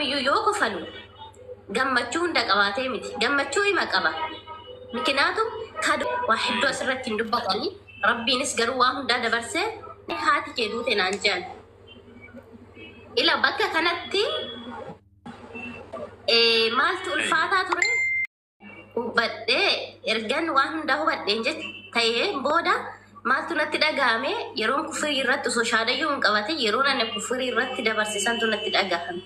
Kamiyyuu yoo kofalu gammachuu hunda qabaatee miti. Gammachuu hima qaba. Mikinaatu waa hedduu asirratti hin dubbatanii, Rabbiinis garuu waa hundaa dabarsee haati kee duute naan jedhan. Ila bakka kanatti maaltu ulfaataa ture? Hubadhee, ergan waan hundaa hubadheen ta'ee booda maaltu natti dhagahame? Yeroon kufurii irratti osoo shaadayyuu hin qabate, yeroon ani kufurii irratti dabarsisantu natti dhagahame.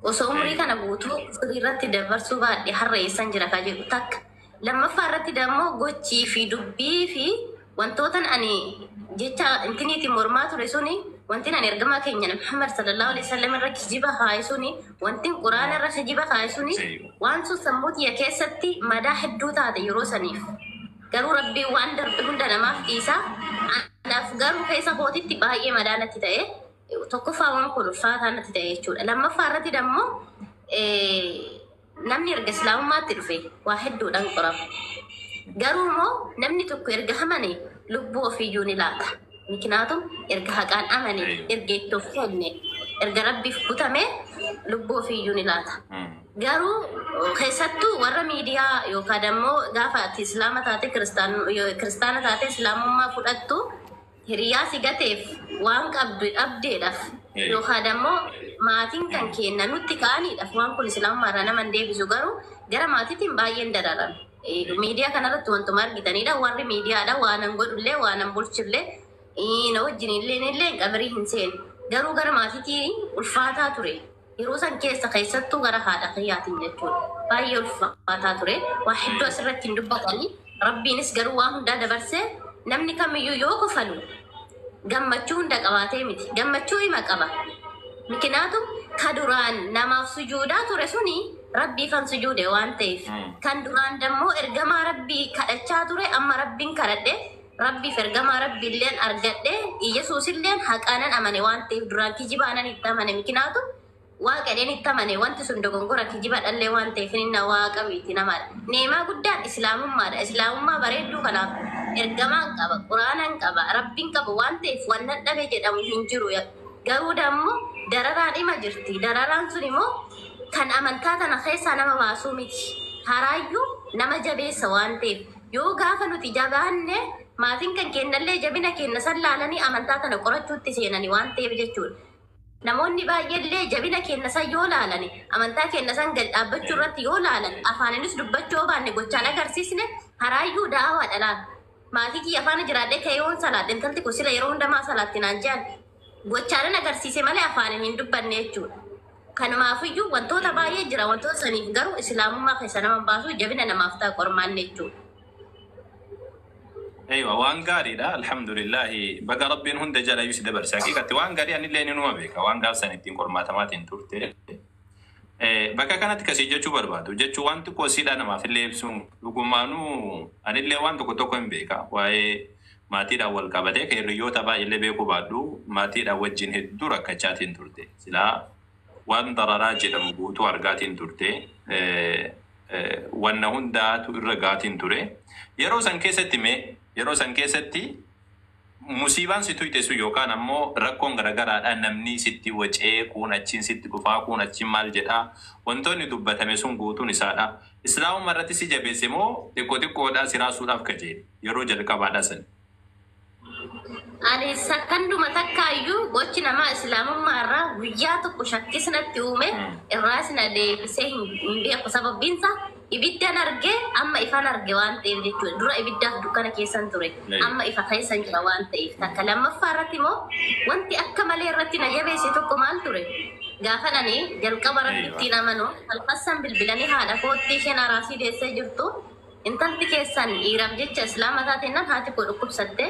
Osoo umurii kana guutuu kufurii irratti dabarsuu baadhe har'a eessan jira ka jedhu takka. Lammaffaa irratti dammoo gochii fi dubbii fi wantootan ani jecha intiniitiin mormaa ture suni, wanti ani ergamaa keenya Muhammad sallallahu alaihi wasallam irra kijiba kaaye suni, wanti Quraana irra kijiba kaaye suni, waan sun sammuu tiyya keessatti madaa hedduu taate yeroo saniif. Garuu Rabbiin waan darbe hunda namaaf dhiisa. Anaaf garuu keessa kootitti baay'ee madaa natti ta'e. Tokkoffaa waan kun ulfaataa natti ta'e jechuudha. Lammaffaa irratti dammoo namni erga Islaamummaatti dhufe waa hedduudhaan qorama. Garuu immoo namni tokko erga amane lubbuu ofiiyyuu ni laata. Miknaatum erga haqaan amane, erga itti of kenne, erga Rabbiif butame, lubbuu ofiiyyuu ni laata. Garuu keessattuu warra miidiyaa yookaan ammoo gaafa ati Islaama taate, Kiristaana taate Islaamummaa fudhattu, hiriyaa si gateef, waan qabdu dhabdeedhaaf, yookaan ammoo maatiin kan kenna nutti ka'aniidhaaf, waan kun Islaamummaarraa nama hin deebisu, garuu gara maatiitiin baay'een dararan. Miidiyaa kanarratti wantuma argitanidha. Warri miidiyaadha waan an godhullee, waan an bulchullee, na wajjin illee illee qabirii hin seenu. Garuu gara maatiitiin ulfaataa ture. Yeroo san keessa keessattuu gara haadha kiyyaatiin jechuudha. Baay'ee ulfaataa ture. Waa hedduu asirratti hin dubbatanii. Rabbiinis garuu waan hundaa dabarsee namni kamiyyuu yoo kofalu gammachuu hunda qabaatee miti. Gammachuu hima qaba. Mikinaatu ka duraan namaaf sujuudaa ture suni Rabbiifan sujuude waan ta'eef. Kan duraan dammoo ergamaa Rabbii kadhachaa ture amma Rabbiin kadhadhe, Rabbiif ergamaa Rabbii illeen argadhe, Iyyasuus illeen haqaanan amane waan ta'eef, duraan kijibaanan itti amane, mikinaatu Waaqa jedheen itti amane, wanti sun dogongora kijiba dhallee waan ta'eef inni Waaqa miti, namaadha. Neemaa guddaan Islaamummaadha. Islaamummaa bareedduu kanaaf ergamaan qaba, Quraanaan qaba, Rabbiin qaba waan ta'eef wannan dhabe jedhamu hin jiru. Garuu dammoo dararaan ima jirti. Dararaan sun immoo kan amantaa tana keessaa nama baasuu miti. Haraayyuu nama jabeessa waan ta'eef, yoo gaafa nuti jabaanne maatiin kan kennallee jabina kenna san laalanii amantaa tana qorachuutti seenanii waan ta'eef jechuudha. Namoonni baay'eellee jabina kenna san yoo laalani, amantaa kenna san gad dhaabbachuu irratti yoo laalan, afaaninis dubbachuu yoo baanne gochaan agarsiisne, haraayyuu da'awaadha laal. Maatii kiyya faana jiraadhee ka'ee yoon salaadhe, intalti kun sila yeroo hundamaa salaatti naan jedhan, gochaanan agarsiise malee afaaniin hin dubbanne jechuudha. Kanumaafiyyuu wantoota baay'ee jira, wantoota saniif garuu Islaamummaa keessa nama baasu, jabina namaaf ta'a qormaanne jechuudha. Aywa, waan gaariidha. Alhamdulillahi, baga Rabbiin hunda jala si dabarse. Haqiiqatti waan gaarii anillee ni numa beeka. Waan gaafsan ittiin qormaatamaatiin turte. Bakka kanatti kasii jechuu barbaadu. Jechuu waan xiqqoo siidhaa namaaf illee ibsuun dhugumaanuu anillee waan tokko tokko hin beeka. Waa'ee maatiidhaan wal qabatee kan hiriyoota baay'eellee beekuu baadhu, maatiidhaan wajjin hedduu rakkachaatiin turte. Silaa waan dararaa jedhamu guutuu argaatiin turte. Wanna hundaatu irra gaatiin ture. Yeroo san keessatti, mee yeroo san keessatti musiibaan si tuyte sun yookaan ammoo rakkoon garagaraadhaan namni sitti wacee, kuun achiin sitti dhufaa, kuun achiin maal jedhaa, wantoonni dubbatame sun guutuun isaadha. Islaamummaa irratti si jabeesse moo xiqqoo xiqqoodhaa si raasuudhaaf kajeele yeroo jalqabaadha san? Ani sakkanduma takkaayyuu gochi namaa Islaamummaa irraa guyyaa tokko shakkisnatti uume irraas na deebisee hin beeku. Sababbiinsa ibiddan argee amma ifan arge waan ta'eef jechuudha. Dura ibiddaaf dukkana keessan ture. Amma ifa keessan jira waan ta'eef. Takka lammaffaa irratti immoo wanti akka malee irratti na jabeesse tokko maal ture? Gaafa ani jalqaba Rabbitti amanu halkassan bilbilanii haadha kootti, isheen araasii deessee jirtu, intalti keessan dhiiraaf jecha Islaama taateennan haati koo dhukkubsatte,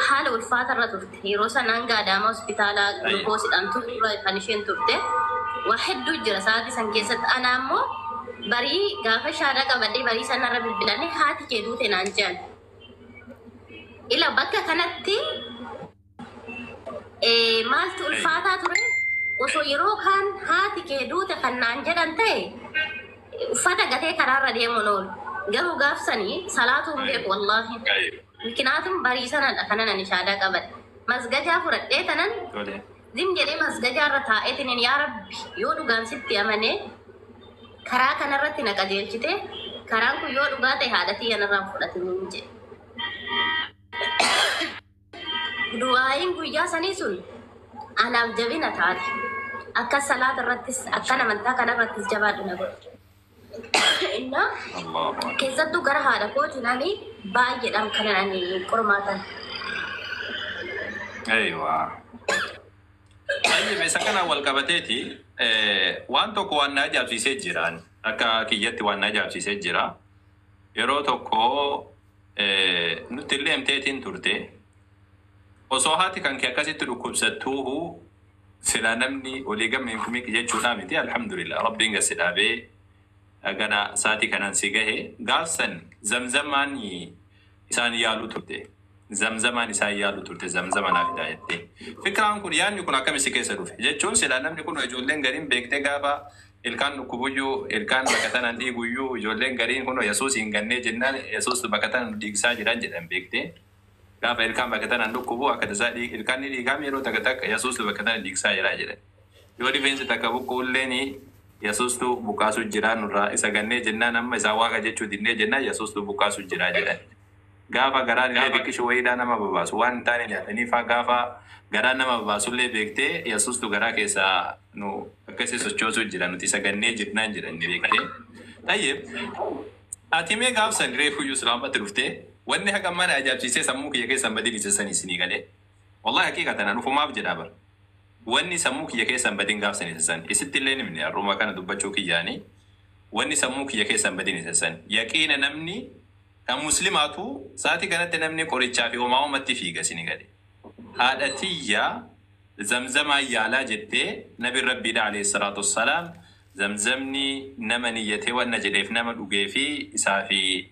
haala ulfaatarra turte. Yeroo sana hanga Adaamaa hospitaala gulukoosiidhaan turre kan isheen turte. Waa hedduu jira sa'aatii san keessatti. Ana ammoo barii gaafa shaadaa qabadhee barii sanarra bilbilanii haati kee duute naan jedhan. Ila bakka kanatti maaltu ulfaataa ture? Osoo yeroo kaan haati kee duute kan naan jedhan ta'e uffata gatee karaarra deemuun oolu. Garuu gaafsanii salaatuu hin beeku wallaahi. Miknaatum barii sanadha kanan ani shaadaa qabadhe. Masgajaa fudhadhee tanan Zim jedhee masgajaarra taa'eetiin, yaa Rabbi, yoo dhugaan sitti amanee karaa kanarratti na qajeelchite, karaan kun yoo dhugaa ta'e haadha tiyya narraan fudhatiniin jedhe. Du'aayiin guyyaa sanii sun anaaf jabina taate. Akka salaata irrattis akkan amantaa kanarrattis jabaadhu na godhe. Innaa Allahu akbar. Keessattuu gara haadha kootiin ani baay'eedhaan kanan ani qormaatan. Eeywa. Baay'ee isa kanaan wal qabateeti waan tokko waan na ajaa'ibsiisee jira. Akka kiyyatti waan na ajaa'ibsiisee jira. Yeroo tokko nutti illee himteetiin turte. Osoo haati kan kee akkasitti dhukkubsattuu silaa namni olii gammeen kumii jechuudhaa miti, alhamdulillah, rabbiin gasi dhaabee gana saatii kanaan si gahe. Gaafsan zamzamaan isaan yaaluu turte. Zamzamaan isaan yaaluu turte, zamzama naaf fidaa jettee. Fikiraan kun, yaadni kun akkam si keessa dhufe? Jechuun silaa namni kun ijoolleen gariin beektee gaafa ilkaan dhukkubuyyuu, ilkaan bakka tanaan dhiiguyyuu, ijoolleen gariin kun Yesuus hin gannee jennaan Yesuus bakka tanaan dhiigsaa jiran jedhan beektee. Gaafa ilkaan bakka tanaan dhukkubu akka tasaa ilkaan ni dhiigaam, yeroo takka takka Yesuus bakka tanaan dhiigsaa jira jedhan. Yoo rifeensi takka buqqoolleen Yesuustu buqqaasu jira nurraa, isa gannee jennaan amma isaa waaqa jechuu dinnee jennaan Yesuustu buqqaasu jira jedhan. Gaafa garaan illee xiqqishu wayiidhaa nama babaasu, waan hin taane nyaatanii faa, gaafa garaan nama babaasullee beektee Yesuustu garaa keessaa nu akkasii sochoosuu jira, nuti isa gannee jirnaan jedhan ni beektee. Tayyib, ati mee gaafsan reefuyyuu islaamatti dhuftee wanni haga mana ajaa'ibsiisee sammuu kiyya keessan badin isa san isinii galee. Wallahi haqiiqatan an ufumaaf jedhaa bara. Wanni sammuu kiyya keessan badin gaafsan isa san. Isitti illee nimni har'uma kana dubbachuu kiyyaanii wanni sammuu kiyya keessan badin isa san. Yaqiina namni kan muslimaatu sa'aatii kanatti namni qorichaa fi homaa homatti fiiga isinii gale. Haadha tiyya zamzamaa yaalaa jettee, nabi rabbiidha alayhi salaatu wassalaam zamzamni nama niyyatee wanna jedheef nama dhugee fi isaa fi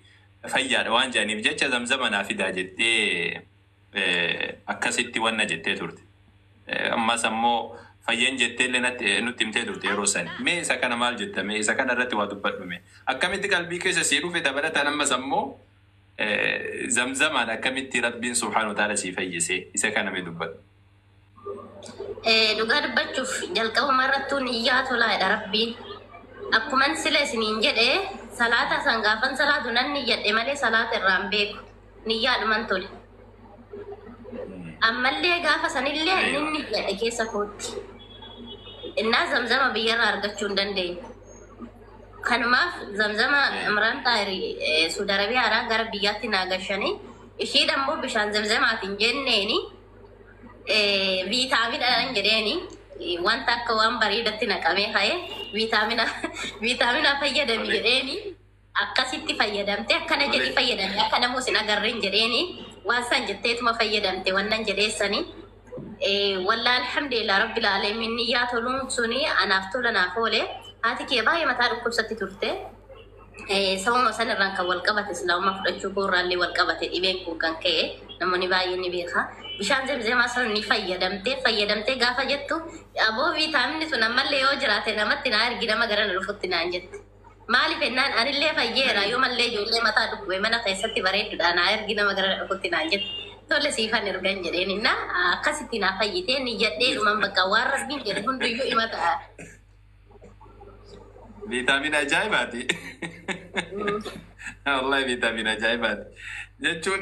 fayyaadha waan jedhaniif jecha zamzama naa fidaa jettee akkasitti wanna jettee turte. Ammas ammoo fayyan jettee illee nutti himtee turte yeroo sani. Mee isa kana maal jetta? Mee isa kana irratti waa dubbadhu mee. Akkamitti qalbii keessa sii dhufe? Dabalataan ammas ammoo zamzamaan akkamitti rabbiin subhaanahu wa ta'ala sii fayyise? Isa kana mee dubbadhu. Dhugaa dubbachuuf jalqabuma irrattuu niyyaa tolaadha rabbiin. Akkuman sila isiniin jedhe, salaata san gaafan salaatu nan niyyadhe malee salaata irraan beeku. Niyyaadhuman tole. Ammallee gaafa sanillee nin niyyadhe keessa kootti. Innaa zamzama biyyarraa argachuu hin dandeenye. Kanumaaf zamzama Imraan Xaahirii Suudi Arabiyaadhaa gara biyyaatti naa gashanii, ishiidha immoo bishaan zamzamaatiin jenneeni viitaaminadhaan jedheeni, wanta akka waan bareedatti naqamee ka'ee viitaamina viitaamina fayyadami jedheeni, akkasitti fayyadamte, akkana jedhi fayyadame, akka namoos hin agarreen jedheeni, waan san jetteetuma fayyadamte wannan jedheessani. Walla alhamdulillah rabbil alamin, niyyaa toluun suni anaaf tola naaf oole. Haati kee baay'ee mataa dhukkubsatti turte. Sababa san irraan kan wal qabate, islaamummaa fudhachuu koorraallee wal qabate dhibeen kun kan ka'e, namoonni baay'een ni beeka. Bishaan zemzemaa san ni fayyadamte. Fayyadamte gaafa jettu, aboo viitaaminni sun ammallee yoo jiraate namatti naa ergi, nama gara na dhufutti naan jette. Maaliif jennaan, anillee fayyeera, yoo mallee ijoollee mataa dhukkube mana keessatti bareedduudha naa ergi, nama gara na dhufutti naan jette. Tole, siifan ergan jedheen. Inna akkasitti naa fayyitee niyyadhee dhuman, bakka waan rabbiin jedhe hunduyyuu ima ta'a. Viitaamina ajaa'ibaati. Wallahi viitaamina ajaa'ibaati. Jechuun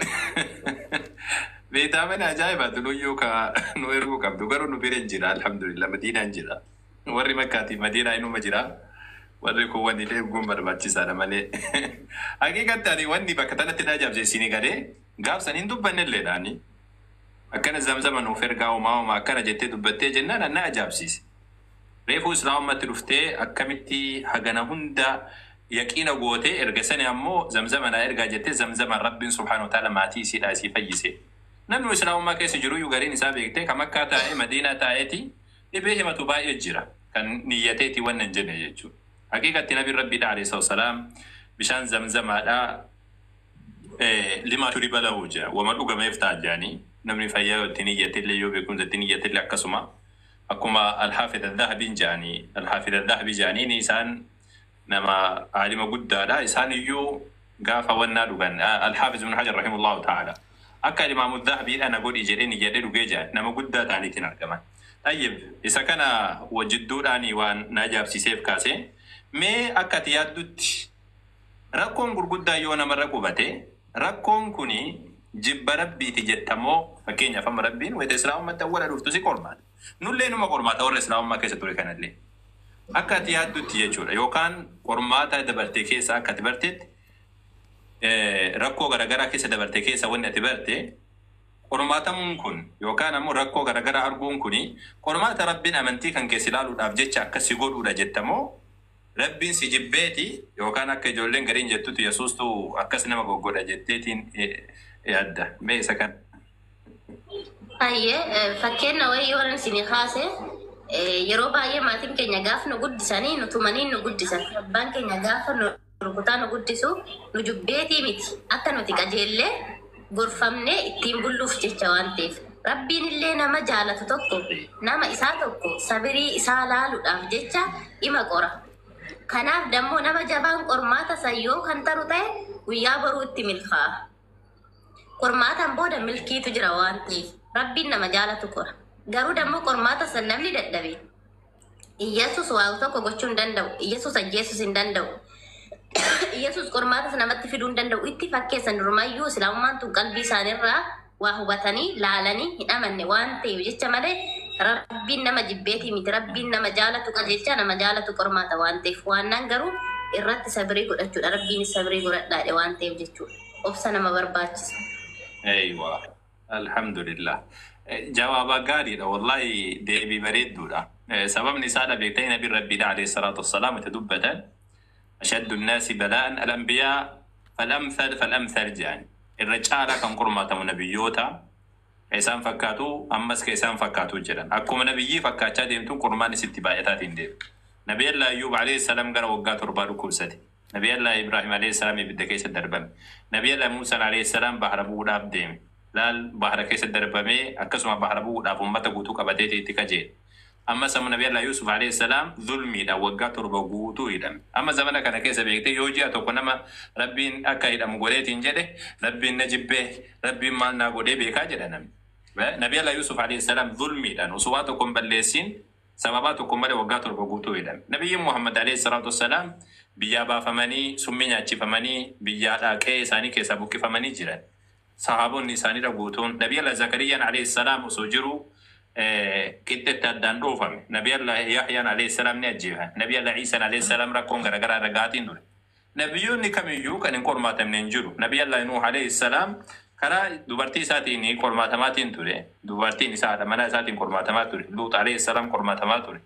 viitaamina ajaa'ibaati, nuyyuu ka nu erguu qabdu, garuu nu bira hin jira, alhamdulillah, madiinaan jira. Warri makkaatiif madiinaa inuma jira. Warri kun wanni illee erguun barbaachisaadha malee. Haqiiqatti ani wanni bakka tanatti na ajaa'ibsiisanii galee gaafsan hin dubbanne illeedhaani. Akkana zamzama nuuf ergaa homaa homaa akkana jettee dubbattee jennaan na ajaa'ibsiise. Reefuu islaamummaatti dhuftee akkamitti hagana hunda yaqiina gootee, erga sani ammoo zamzama naa ergaa jettee, zamzama rabbiin subhaanahu wa ta'ala maatii isiidhaa isii fayyise. Namni islaamummaa keessa jiruyyuu gariin isaa beektee kan makkaa taa'ee madiinaa taa'eeti dhibee himatu baay'ee jira. Kan niyyateeti wanna hin jenne jechuudha. Haqiiqatti nabiin rabbiidha alayhi salaam bishaan zamzamaadhaa lima shuriba lahu jira. Wama dhugameef ta'a jedhanii, namni fayyaa yoo itti niyyatillee, yoo beekumsa itti niyyatillee, akkasuma akkuma alhaafid adhahabiin jedhanii, alhaafid adhahabii jedhanii, isaan nama aalima guddaadha. Isaan iyyuu gaafa wannaa dhugan, alhaafiz ibn hajar rahimahullahu ta'ala akka imaamu dhahabiidha na godhi jedhee niyyadhee dhugee jedhan, nama guddaa ta'aniitiin argaman. Tayyib, isa kana wajjidduudhaan waan na ajaa'ibsiiseef kaase, mee akka ati yaaddutti rakkoon gurguddaa yoo namarra qubate, rakkoon kuni jibba rabbiiti jettamoo? Fakkeenyaaf, amma rabbiin wayita islaamummaatti awwala dhuftu si qormaata. Nullee numa qormaata, warra islaamummaa keessa ture kanallee. Akka ati yaaddutti jechuudha, yookaan qormaata dabartee keessa akka ati barteetti, rakkoo garaagaraa keessa dabartee keessa wanni ati barte, qormaatamuun kun yookaan ammoo rakkoo garaagaraa arguun kuni qormaata rabbiin amantii kan keessa ilaaluudhaaf jecha akkasi godhuudha jettamoo, rabbiin si jibbeeti yookaan akka ijoolleen gariin jettutu Yesuustu akkas nama goggodha jetteetiin yaadda? Mee isa kan. Baay'ee fakkeenya wayii yoo isin kaase, yeroo baay'ee maatiin keenya gaafa nu guddisanii nu tumanii nu guddisan. Abbaan keenya gaafa nu rukutaa nu guddisu nu jubbeetii miti. Akka nuti qajeellee gorfamnee ittiin bulluuf jecha waan ta'eef. Rabbiin illee nama jaalatu tokko, nama isaa tokko sabirii isaa laaluudhaaf jecha ima qora. Kanaaf dammoo nama jabaan qormaata san yoo kan taru ta'e guyyaa boruu itti milkaa'a. Qormaataan booda milkiitu jira waan ta'eef rabbiin nama jaalatu qora. Garuu dammoo qormaata san namni dadhabe, Iyyasuus waa tokko gochuu hin danda'u. Iyyasuus ajjeesuus hin danda'u. Iyyasuus qormaata namatti fiduu hin danda'u. Itti fakkeessan. Durumayyuu islaamummaan tun qalbii isaaniirraa waa hubatanii laalanii hin amanne waan ta'eef jecha malee rabbiin nama jibbeetii miti. Rabbiin nama jaalatu qajeelcha, nama jaalatu qormaata waan ta'eef. Waannaan garuu irratti sabrii godhachuudha. Rabbiin sabrii godhadhaadhe waan ta'eef jechuudha. Obsa nama barbaachisa. Eywa, alhamdulillah. Jawaaba gaariidha, wallahi deebii bareedduudha. Sababni isaa beektanii, nabiin rabbiidha alayhi salaatu wassalaam itti dubbatan, ashaddu nnaasi balaa'an al-anbiyaa, falamthal falamthal jedhan. Irra caalaa kan qormaatamu nabiyyoota, ka isaan fakkaatu, ammas ka isaan fakkaatu jedhan. Akkuma nabiyyii fakkaachaa deemtu qormaan isitti baay'ataatiin deema. Nabiyallah Ayyuub alayhi salaam gara waggaa 7 dhukkubsate. Nabiyallah Ibrahim alayhi salaam ibidda keessa darbame. Nabiyallah Muusaan alayhi salaam bahara bu'uudhaaf deeme. Laal, bahara keessa darbamee akkasuma bahara bu'uudhaaf uummata guutuu qabatee itti qajeele. Amma samu Nabiyallah Yusuf alayhi salaam zulmiidhaan waggaa 7 guutuu hidhame. Amma zamana kana keessa beektee, yoo ji'a tokko nama rabbiin akka hidhamu godheetiin jedhe, rabbiin na jibbee, rabbiin maal naa godhee beekaa jedha namni. Nabiyallah Yusuf alayhi salaam zulmiidhaan osoo waa tokko hin balleessin, sababaa tokko malee waggaa 7 guutuu hidhame. Nabiyyiin Muhammad alayhi salaatu wassalaam biyyaa baafamanii, summii nyaachifamanii, biyyaadhaa qe'ee isaanii keessaa buqqifamanii jiran. Sahaabonni isaaniidha guutuun. Nabiyallah Zakariyyaan alayhi salaam osoo jiru qixxetti addaan dhoofame. Nabiyallah Yahyaan alayhi salaam ni ajjeefame. Nabiyallah Iisaan alayhi salaam rakkoon garaagaraa irra gaatiin ture. Nabiyyoonni kamiyyuu kan hin qormaatamne hin jiru. Nabiyallah Nuuh alayhi salaam karaa dubartii isaatiin qormaatamaatiin ture. Dubartiin isaa haadha manaa isaatiin qormaatamaa ture. Luut alayhi salaam qormaatamaa ture.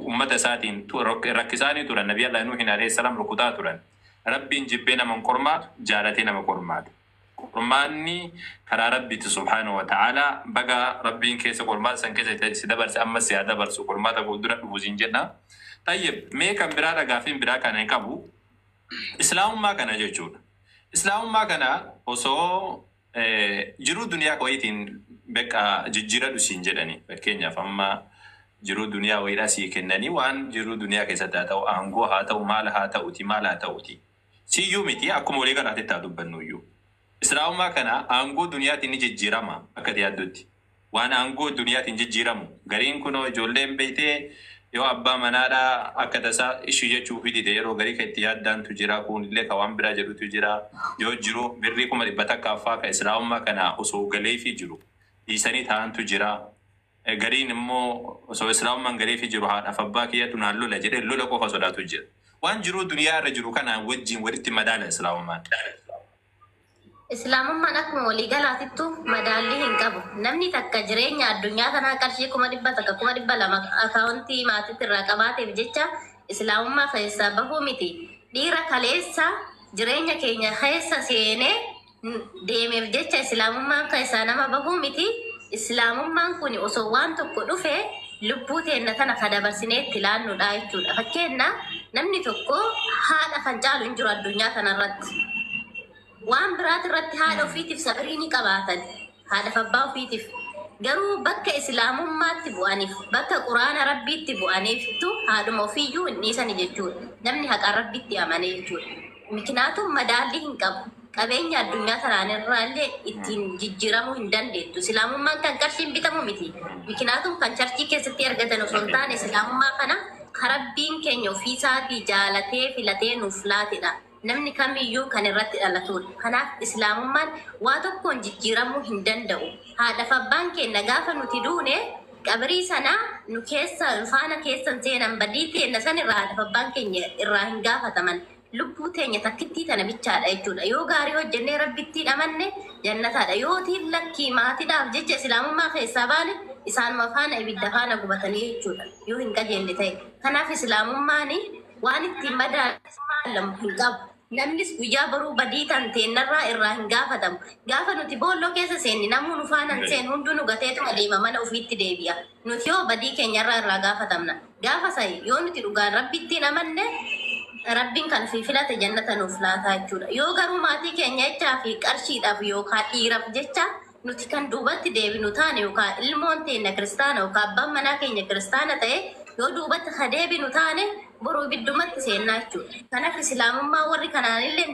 Ummata isaatiin rakkisaanii turan. Nabiyallah Nuuhin alayhi salaam rukutaa turan. Rabbiin jibbee nama hin qormaatu, jaalatee nama qormaata. Qormaanni karaa rabbiiti subhaanahu wa ta'ala. Baga rabbiin keessa qormaata san keessa si dabarse, ammas si haa dabarsu qormaata fuuldura dhufu siin jenna. Tayyib, mee kan biraadha, gaafiin biraa kana hin qabu. Islaamummaa kana jechuudha. Islaamummaa kana osoo jiruu duniyaa wayiitiin beqa jijjiiradhu siin jedhani. Fakkeenyaaf, amma jiruu duniyaa wayiidhaa sii kennanii, waan jiruu duniyaa keessatti haa ta'u, aangoo haa ta'u, maal haa ta'uti, maal haa ta'uti. Siyyuu miti, akkuma walii galaatitti haa dubbannu iyyuu. Islaamummaa kana aangoo duniyaatiin ni jijjiirama akka ati yaaddutti? Waan aangoo duniyaatiin jijjiiramu gariin kunoo ijoolleen beektee yoo abbaa manaadhaa akka tasaa ishii jechuu fidite, yeroo garii kan itti yaaddaantu jira, kunillee ka waan biraa jedhutu jira. Yoo jiru birrii 100,000 faa ka islaamummaa kana osoo galeefii jiru dhiisanii taa'antu jira. Gariin immoo osoo islaamummaan galeefii jiru haadhaaf abbaa kiyyatu naan lola jedhee lola qofa sodaatu jira. Waan jiruu duniyaa irra jiru kana wajjin walitti madaala islaamummaan? Islaamummaan akkuma waliigalaatittu madaallii hin qabu. Namni takka jireenya addunyaa kanaa qarshii 100,000, 200,000 akaawuntii maatiitti irraa qabaateef jecha islaamummaa keessaa bahuu miti. Dhiira kaleessa jireenya keenya keessa seenee deemeef jecha islaamummaan keessaa nama bahuu miti. Islaamummaan kun osoo waan tokko dhufe lubbuu teenna tana ka dabarsinee itti laannudha jechuudha. Fakkeenya, namni tokko haadha kan caalu hin jiru addunyaa kanarratti. Waan biraati irratti haadha ofiitiif sabrii ni qabaatan, haadhaaf abbaa ofiitiif. Garuu bakka islaamummaatti bu'aniif, bakka quraana rabbiitti bu'aniiftu haadhuma ofiiyyuu hin dhiisani jechuudha. Namni haqaan rabbitti amane jechuudha. Mikinaatuun madaallii hin qabu. Qabeenya addunyaa tanaan irraallee ittiin jijjiiramuu hin dandeettu. Islaamummaan kan qarshiin bitamu miti. Mikinaatuun kan charchii keessatti argatan osoo hin taane islaamummaa kana karabbiin keenya ofiisaatii jaalatee filatee nuuf laatedha. Namni kamiyyuu kan irratti dhalatudha. Kanaaf islaamummaan waa tokkoon jijjiiramuu hin danda'u. Haadhaaf abbaan keenya gaafa nuti duune qabrii sana nu keessa faana keessan seenan badii teenna san irraa haadhaaf abbaan keenya irraa hin gaafataman. Lubbuu teenya takkittii tana bichaadha jechuudha. Yoo gaarii hojjennee rabbittiin amanne jannataadha. Yoo tiin lakkii maatiidhaaf jecha islaamummaa keessaa baane isaanuma faana ibidda faana gubatanii jechuudha. Yoo hin qajeelle ta'e. Kanaaf islaamummaan waan ittiin madaalamu hin qabu. Namnis guyyaa boruu badii tan teennarraa irraa hin gaafatamu. Gaafa nuti boolloo keessa seenne namuu nu faana hin seenu hunduu nu gateetuma deema mana ofiitti deebi'a. Nuti yoo badii keenyarraa irraa gaafatamna. Gaafa sa'i yoo nuti dhugaan rabbittiin amanne rabbiin kan ofii filate jannata nuuf laataa jechuudha. Yoo garuu maatii keenya jechaa fi qarshiidhaaf yookaan dhiiraaf jecha nuti kan duubatti deebinu taane yookaan ilmoon teenya kiristaana yookaan abbaan manaa keenya kiristaana ta'e yoo duubatti ka deebinu taane boruu ibiddumatti seennaa jechuudha. Kanaaf islaamummaa warri kanaanillee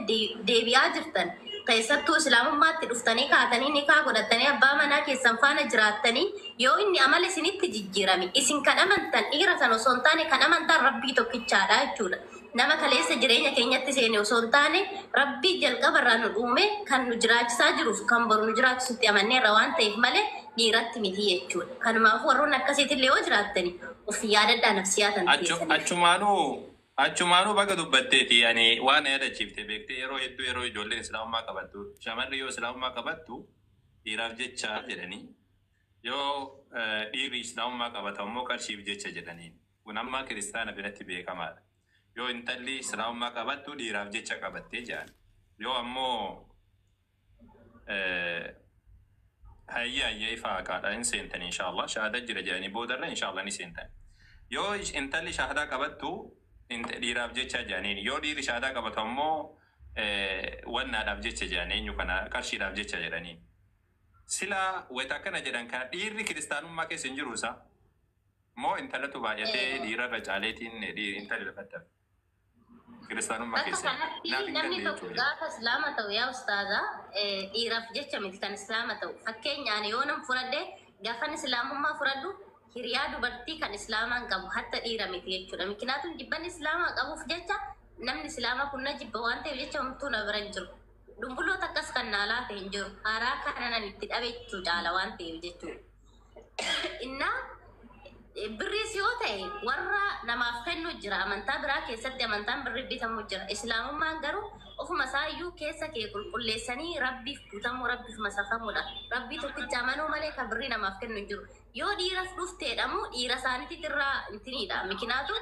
deebi'aa jirtan keessattuu islaamummaatti dhuftanii kaatanii nikaa godhattanii abbaa manaa keessan faana jiraattanii yoo inni amala isinitti jijjiirame isin kan amantan dhiira sana osoo hin taane kan amantan rabbii tokkichaadha jechuudha. Nama kaleessa jireenya keenyatti seene osoo hin taane rabbii jalqabarraa nu dhuume kan nu jiraachisaa jiruuf kan boru nu jiraachisutti amanneerra waan ta'eef malee dhiiratti miti jechuudha. Kanumaaf warroonni akkasiitillee yoo jiraattani of yaadadhaa nafsiyaa tan keessanii. Achumaanuu baga dubbatteeti ani waan na yaadachiifte beektee yeroo hedduu yeroo ijoolleen islaamummaa qabattu shamarri yoo islaamummaa qabattu dhiiraaf jecha jedhanii yoo dhiirri islaamummaa qabata immoo qarshiif jecha jedhanii kun amma kiristaana biratti beekamaadha. Yoo intalli islaamummaa qabattu dhiiraaf jecha qabattee jedhan yoo ammoo hayya hayya ifa haqaadha hin seentan inshaallah shahaada jira jedhanii boodarra inshaallah ni seentan. Yoo intalli shahadaa qabattu dhiiraaf jecha jedhaniin yoo dhiirri shahadaa qabatu ammoo wannaadhaaf jecha jedhanii eenyu kana qarshiidhaaf jecha jedhaniin. Sila wayita akkana jedhan kana dhiirri kiristaanummaa keessa hin jiru isa moo intalatu baay'atee dhiirarra caaleetiin intalli lafatti hafe kiristaanummaa Bakka keessa kanatti naaf hin namni galle tokko jechuudha. gaafa islaama ta'u yaa ustaaza dhiiraaf jecha miti kan islaama ta'u. Fakkeenyaan yoo nam fudhadhe gaafan islaamummaa fudhadhu hiriyaa dubartii kan islaamaa hin qabu hatta dhiira miti jechuudha. Mikinaatuun jibban islaamaa qabuuf jecha namni islaamaa kun na jibba waan ta'eef jecha homtuu na bira hin jiru. Dumbuloota akkas kan naa laate hin jiru. Haaraa kana nan itti dhabe jechuu caala waan ta'eef jechuudha. Innaa birriis yoo ta'e warra namaaf kennu jira. Amantaa biraa keessatti amantaan birri bitamu jira. Islaamummaan garuu ofuma isaayyuu keessa kee qulqulleessanii rabbiif guutamuu rabbiif masakamudha. Rabbii tokkicha amanuu malee kan birrii namaaf kennu hin jiru. Yoo dhiiras dhufteedhamu dhiira isaaniitti irraa intiniidha. Mikinaatu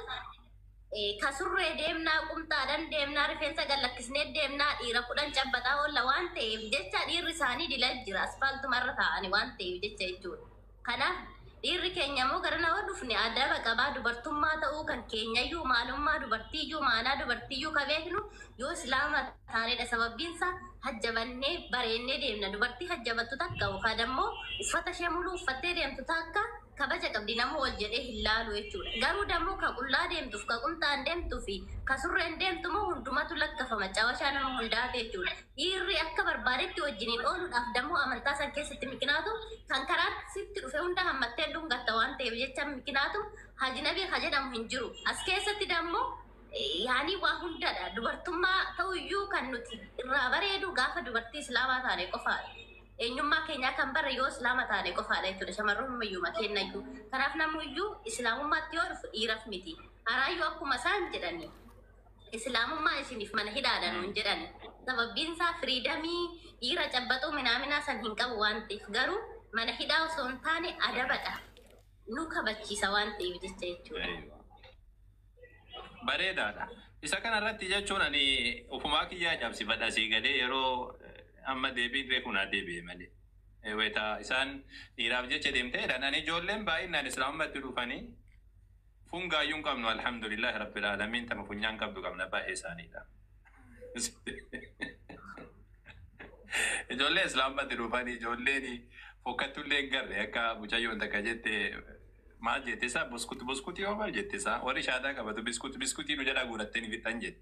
kasurree deemnaa qumxaadhaan deemnaa rifeensa gallakkisnee deemnaa dhiira kudhan cabbaxaa oolla waan ta'eef jecha dhiirri isaanii dila jira asfaaltuma irra taa'anii waan ta'eef jecha jechuudha. Kanaaf dhiirri keenya immoo gara nama dhufne adaba qabaa dubartummaa ta'uu kan keenyayyuu maalummaa dubartiiyyuu maanaa dubartiiyyuu ka beeknu yoo islaama taanedha. Sababbiinsa hajjabannee bareennee deemna. Dubartii hajjabattu takka yookaan immoo uffata ishee muluu uffattee deemtu takka kabaja qabdi nama ol jedhee hin laalu jechuudha. Garuu dammoo ka qullaa deemtuuf ka qumxaan deemtuu fi ka surreen deemtu immoo hundumatu lakkafama cawashaa nama hundaate jechuudha. Dhiirri akka barbaadetti wajjiniin ooluudhaaf dammoo amantaa san keessatti mikinaatu kan karaa sitti dhufe hunda hammattee dhungatta waan ta'eef jecha mikinaatu hajinabii ka jedhamu hin jiru. As keessatti dammoo yaanii waa hundadha. Dubartummaa ta'uyyuu kan nuti irraa bareedu gaafa dubartii islaamaa taane qofaadha. Eenyummaa keenyaa kan barre yoo islaama taane qofaadha jechuudha. Shamarran ammayyuu kennayyuu. Kanaaf namuyyuu islaamummaatti yoo dhufu dhiiraaf miti. Haraayyuu akkuma isaan jedhani. Islaamummaa isiniif mana hidhaadha nuun jedhani. Sababbiin isaa firiidamii dhiira cabbaxuu minaaminaa san hin qabu waan ta'eef garuu mana hidhaa osoo hin taane adabadha. Nu kabachiisa waan ta'eef jecha jechuudha. Bareedaadha. Isa kanarratti jechuun ani ofumaa kiyyaa cabsifadha sii galee yeroo amma deebiin reefu naa deebi'e malee. Wayita isaan dhiiraaf jecha deemteedha. Ani ijoolleen baay'inaan islaamummaatti dhufanii fungaayyuu hin qabnu alhamdulillahi rabbil aalamiin tama funyaan qabdu qabna baay'ee isaaniidha. Ijoolleen islaamummaatti dhufanii ijoolleen fokkatullee hin garre akka mucayyoon takka jette maal jette isaa buskuti buskutii yoo maal jette isaa warri shaadaa qabatu biskuti biskutii nu jalaa guurattee ni fixan jette.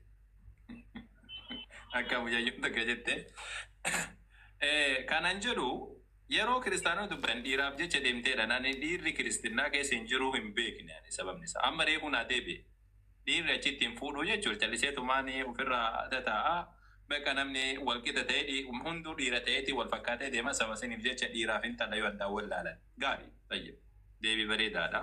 Akka mucayyoon takka jette. Kanan jedhu yeroo kiristaanonni dubban dhiiraaf jecha deemteedha. Ani dhiirri kiristinnaa keessa hin jiru hin beekne ani sababni isaa. Amma reefu naa deebi'e. Dhiirri achitti hin fuudhu jechuudha. Calliseetumaan ofirraa tataa'a. Bakka namni wal qixa ta'e hunduu dhiira ta'eeti wal fakkaatee deema saba saniif jecha dhiiraaf intala yoo addaan wallaalan. Gaarii. Tayyib. Deebii bareedaadha.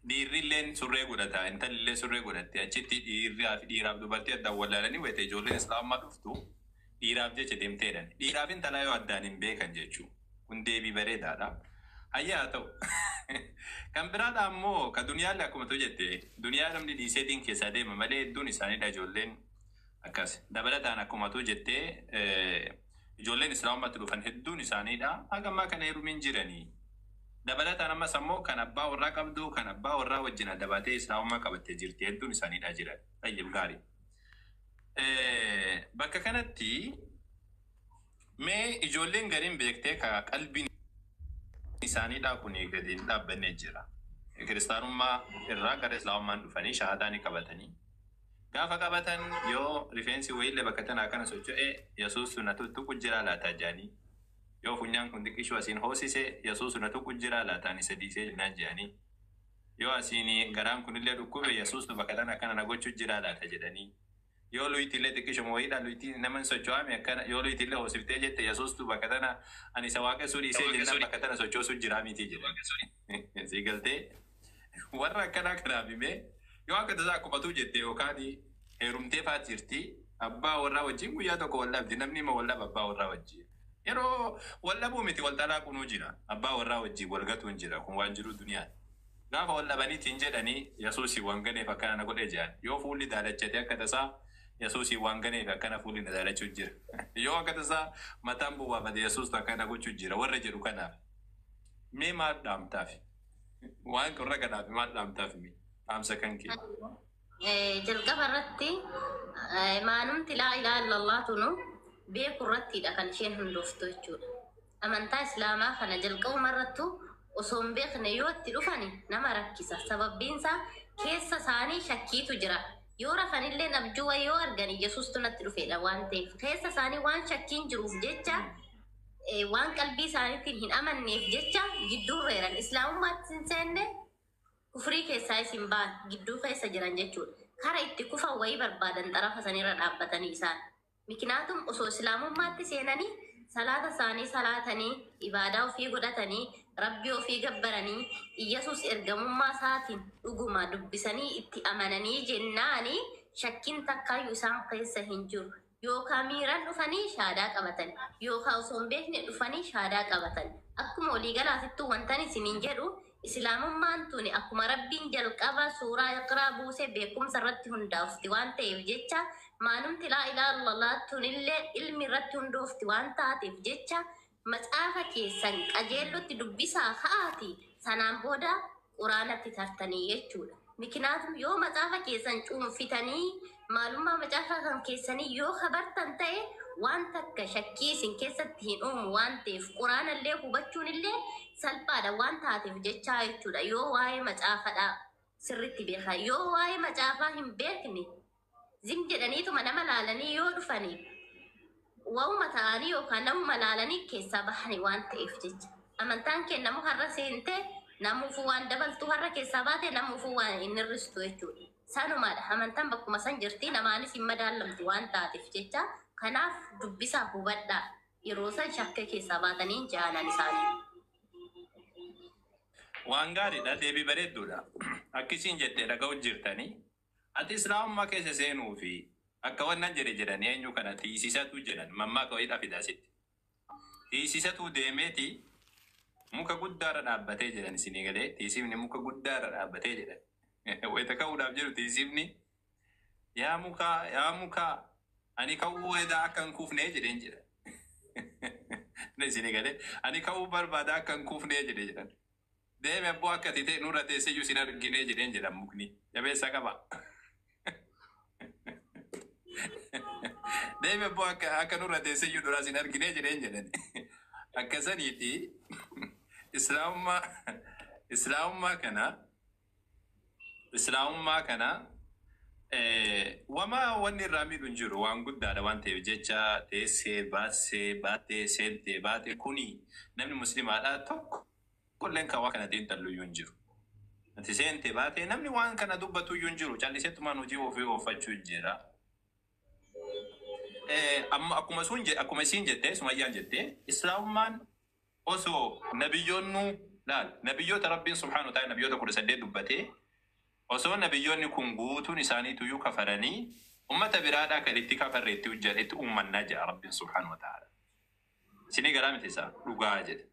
Dhiirri illeen surree godhata, intalli illee surree godhatti. Achitti dhiirraa fi dhiiraaf dubartii addaan wallaalanii wayita ijoolleen islaamaa dhuftu dhiiraaf jecha deemteedhan. Dhiiraaf intala yoo addaan hin beekan jechuudha. Kun deebii bareedaadha. Hayyaa haa ta'u. Kan biraadha ammoo ka duniyaallee akkuma tu jette duniyaa namni dhiiseetiin keessaa deema malee hedduun isaaniidha ijoolleen akkas. Dabalataan akkuma tu jette ijoolleen islaamummaatti dhufan hedduun isaaniidha. Haga ammaa kana heerumiin jiranii. Dabalataan ammas ammoo kan abbaa warraa qabdu kan abbaa warraa wajjin adda baatee islaamummaa qabattee jirti hedduun isaaniidha jiran. Tayyib gaarii. Bakka kanatti mee ijoolleen gariin beektee ka qalbiin isaaniidha kun gadi hin dhaabbanne jira. Kiristaanummaa irraa gara islaamummaan dhufanii shahaadaa ni qabatanii. Gaafa qabatan yoo rifeensi wayiillee bakka tanaa kana socho'e Yesuus na tuttuqu jira laata jedhanii. Yoo funyaan kun xiqqishuu asiin hoosise Yesuus na tuqu jira laataan isa dhiisee jennaan jedhanii. Yoo asiin garaan kunillee dhukkube Yesuus bakka tana akkana na gochuu jira laata jedhanii. Yoo luyitiillee xiqqishuma wayiidha luyitii nama hin socho'ame akkana yoo luyitiillee hoosiftee jette Yesuustu bakka tana ani isa waaqessuu dhiisee jennaan bakka tana sochoosuu jira miti jedhan. Sii galtee warra akkanaa kanaaf himee yoo akka tasaa akkumatuu jette yookaan heerumtee faa jirti abbaa warraa wajjin guyyaa tokko wal dhabdi namni ima wal dhaba abbaa warraa wajjin. Yeroo wal dhabuu miti wal talaaquunuu jira abbaa warraa wajjin wal gatuun jira kun waan jiru duniyaati. Gaafa wal dhabaniitiin jedhanii Yesuusii waan ganeef akkana na godhe jedhan yoo fuulli daalachate akka tasaa Yesuusii waan ganeef akkana fuulli na daalachuu jira. Yoo akka tasaa mataan bu'aafate Yesuustu akkana gochuu jira warra jedhu kanaaf. Mee maal dhaamtaaf? Waan warra kanaaf maal dhaamtaaf mee? Dhaamsa kan kee. Jalqaba irratti maanumti laa ilaaha illallah tunu beeku irrattidha kan isheen hundooftu jechuudha. Amantaa islaamaa kana jalqabuma irrattu osoo hin beekne yoo itti dhufani nama rakkisa. Sababbiin isaa keessa isaanii shakkiitu jira. Yoo rafanillee abjuu wayii yoo argan Yesuustu natti dhufedha waan ta'eef keessa isaanii waan shakkiin jiruuf jecha waan qalbii isaaniitiin hin amanneef jecha gidduu reeran islaamummaatti hin seenne kufrii keessaa isin ba'an gidduu keessa jiran jechuudha. Kara itti kufan wayii barbaadan xarafa sanirra dhaabbatanii isaan. Miknaatum osoo islaamummaatti seenanii salaata isaanii salaatanii ibaadaa ofii godhatanii rabbii ofii gabbaranii Iyyasuus ergamummaa isaatiin dhuguma dubbisanii itti amananii jennaanii shakkiin takkaayyuu isaan keessa hin jiru. Yookaan miiraan dhufanii shaadaa qabatan yookaan osoo hin beekne dhufanii shaadaa qabatan. Akkuma waliigalaatittuu wantan isiniin jedhu islaamummaan tuni akkuma rabbiin jalqaba suuraa iqraa buuse beekumsa irratti hundaa'ufti waan ta'eef jecha maanumti laa ilaaha illallah tunillee ilmi irratti hundoofti waan taateef jecha macaafa keessan qajeellotti dubbisaa ka'aati sanaan booda quraanatti tartanii jechuudha. Miknaatum yoo macaafa keessan cuunfitanii maalummaa macaafa kan keessanii yoo habartan ta'e waan takka shakkii isin keessatti hin uumu waan ta'eef quraanallee hubachuun illee salphaadha waan taateef jechaa jechuudha. Yoo waa'ee macaafadhaa sirriitti beekaa yoo waa'ee macaafaa hin beekne zim jedhaniituma nama laalanii yoo dhufanii waa'uma ta'anii yookaan namuma laalanii keessaa bahanii waan ta'eef jecha. Amantaan kennamu har'a seentee namuufuu waan dabaltu har'a keessaa baate namuufuu waan hin hir'istu jechuudha. Sanumaadha amantaan bakkuma san jirti namaanis hin madaalamtu waan taateef jecha. Kanaaf dubbisaa hubadhaa yeroo san shakka keessaa baatanii jaalan isaanii. Waan gaariidha deebii bareedduudha. Akkisiin jettee dhaga'u jirtanii ati islaamummaa keessa seenuu fi akka wannan jedhe jedhanii eenyu kana tiisisatu jedhan mammaaka wayiidha fidaa sitti. Tiisisatu deemeeti muka guddaarra dhaabbatee jedhan isinii galee tiisifni muka guddaarra dhaabbatee jedhan. Wayita ka'uudhaaf jedhu tiisifni yaa mukaa ani ka'uu hedaa akka hin kuufnee jedheen jedhan. Isinii galee ani ka'uu barbaada akka hin kuufnee jedhe jedhan. Deeme abboo akka ati ta'e nurra teessee iyyuu sin arginee jedheen jedhan mukni. Jabeessa qaba. Deeme abboo akka nurra teessee iyyuu duraa sin arginee jedheen jedhan. Akkasaniiti islaamummaa kana Wama wanni irraa miidhu hin jiru waan guddaadha waan ta'eef jecha teessee baatsee baattee seentee baate kuni namni musliimaadha tokko qolleen kan waa kana xiinxallu iyyuu hin jiru. Ati seentee baatee namni waan kana dubbatu iyyuu hin jiru calliseetumaan hojii ofii oofachuu jira. Amma akkuma sun akkuma isiin jette Sumayyaan jette islaamummaan osoo nabiyyoonnu laal nabiyyoota Rabbiin subhaanahu wa ta'ala nabiyyoota 18 dubbatee osoo nabiyyoonni kun guutuun isaaniituyyuu kafaranii ummata biraadhaa kan itti kafarre itti hojjedhe itti uummannaa jedha Rabbiin subhaanahu wa ta'ala. Isinii garaa miti isaa dhugaa jedhe.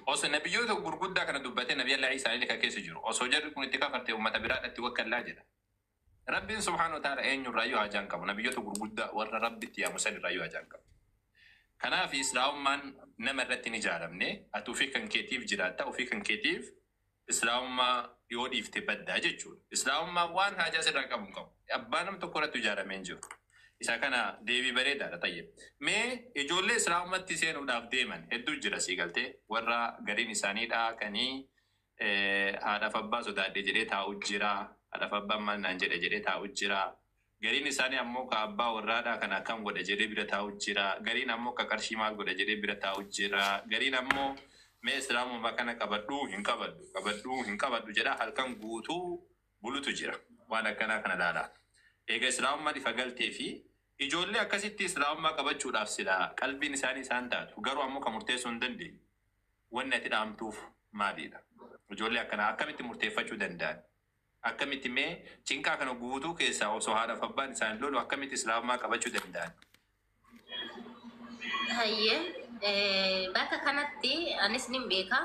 Osoo nabiyyoota gurguddaa kana dubbatee nabiyya Allah Isaa illee kan keessa jiru osoo jarri kun itti kafarte ummata biraadhaa itti wakkallaa jedha. Rabbiin subhaanahu wa ta'ala eenyurraayyuu haajaa hin qabu. Nabiyyoota gurguddaa warra Rabbitti yaamu sanirraayyuu haajaa hin qabu. Kanaaf islaamummaan nama irratti hin ijaaramne ati ofii kan keetiif jiraatta ofii kan keetiif islaamummaa yoo dhiifte baddaa jechuudha. Islaamummaan waan haajaa sirraa qabu hin qabu. Abbaa nam tokko irratti ijaaramee hin jiru. Isa kana deebii bareedaadha tayyib. Mee ijoollee islaamummaatti seenuudhaaf deeman hedduu jira sii galtee warra gariin isaaniidha kanii haadhaaf abbaa sodaadhe jedhee taa'u jira. Haadhaaf abbaan maal naan jedhe jedhee taa'u jira. Gariin isaanii ammoo ka abbaa warraadhaa kan akkam godha jedhee bira taa'u jira. Gariin ammoo ka qarshii maal godha jedhee bira taa'u jira. Gariin ammoo mee islaamummaa kana qabadhuu hin qabadhu qabadhuu hin qabadhu jedha halkan guutuu bulutu jira. Waan akkanaa kana ilaalaa. Egaa islaamummaan ifa galtee fi ijoollee akkasitti islaamummaa qabachuudhaaf silaa qalbiin isaanii isaan taatu garuu ammoo kan murteessuu hin dandeenye. Wanni ati dhaamtuuf maalidha? Ijoollee akkanaa akkamitti murteeffachuu danda'an? Akkamitti mee cinqaa kana guutuu keessaa osoo haadhaaf abbaan isaan lolu akkamitti islaamummaa qabachuu danda'an? Hayyee bakka kanatti anis nin beeka.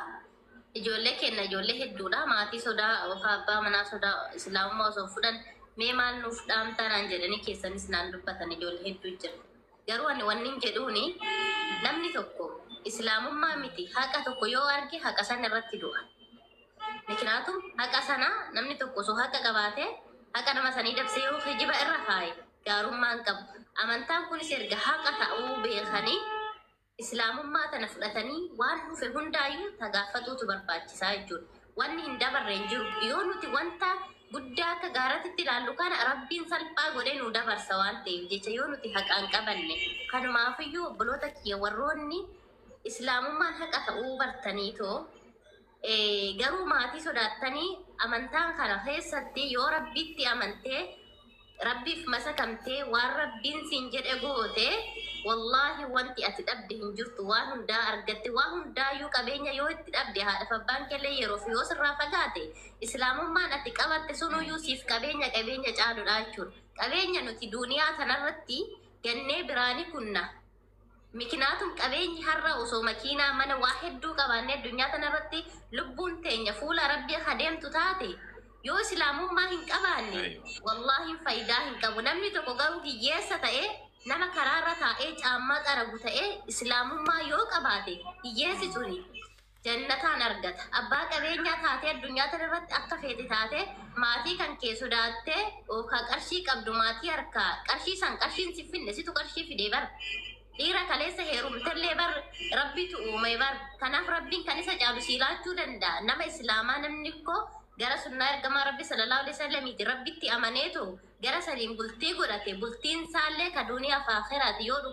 Ijoollee keenya ijoollee hedduudha. Maatii sodaa yookaan abbaa manaa sodaa islaamummaa osoo fudhan mee maal nuuf dhaamtaa naan jedhanii keessanis naan dubbatan ijoollee hedduu jira. Garuu ani wanni hin jedhuuni namni tokko islaamummaa miti haqa tokko yoo arge haqa sana irratti du'a. Miknaatum haqa sana namni tokko osoo haqa qabaatee haqa nama sanii dabsee yoo kijiba irra kaaye gaarummaa hin qabu. Amantaan kunis erga haqa ta'uu beekanii islaamummaa tana fudhatanii waan dhufe hundaayyuu tagaafatuutu barbaachisaa jechuudha. Wanni hin dabarre hin jiru. Yoo nuti wanta guddaa akka gaaratitti ilaallu kana Rabbiin salphaa godhee nu dabarsa waan ta'eef jecha yoo nuti haqaan qabanne. Kanumaafiyyuu obboloota kiyya warroonni islaamummaan haqa ta'uu bartaniitoo garuu maatii sodaattanii amantaan kana keessatti yoo Rabbitti amantee Rabbiif masakamtee waan Rabbiin siin jedhe goote wallaahi wanti ati dhabde hin jirtu waan hundaa argatte waan hundaayyuu qabeenya yoo itti dhabde haadhaaf abbaan kellee yeroof yoo sirraa fagaate islaamummaan ati qabatte sunuyyuu siif qabeenya qabeenya caaludha jechuudha. Qabeenya nuti duuniyaa kanarratti gannee biraani kunna. Miknaatum qabeenyi har'a osoo makiinaa mana waa hedduu qabaannee addunyaa kanarratti lubbuun teenya fuula Rabbii adeemtu taate yoo islaamummaa hin qabaanne wallaahi faayidaa hin qabu. Namni tokko garuu hiyyeessa ta'ee nama karaarra taa'ee caammaa xaragu ta'ee islaamummaa yoo qabaate hiyyeessi suni jannataan argata. Abbaa qabeenyaa taatee addunyaa kanarratti akka feete taatee maatii kan kee sodaattee yookaan qarshii qabdu maatii harkaa qarshii san qarshiin si finne situ qarshii fidee bara. Dhiira kaleessa heerumtallee bar Rabbitu uume bar. Kanaaf Rabbiin kan isa caalu sii laachuu danda'a. Nama islaamaa namni koo gara sunnaa ergamaa Rabbi sallallahu alaihi wasallamiiti Rabbitti amaneetu gara saniin bultii godhate bultiin isaallee ka duniyaa fi akhiraati yoo dhugaa.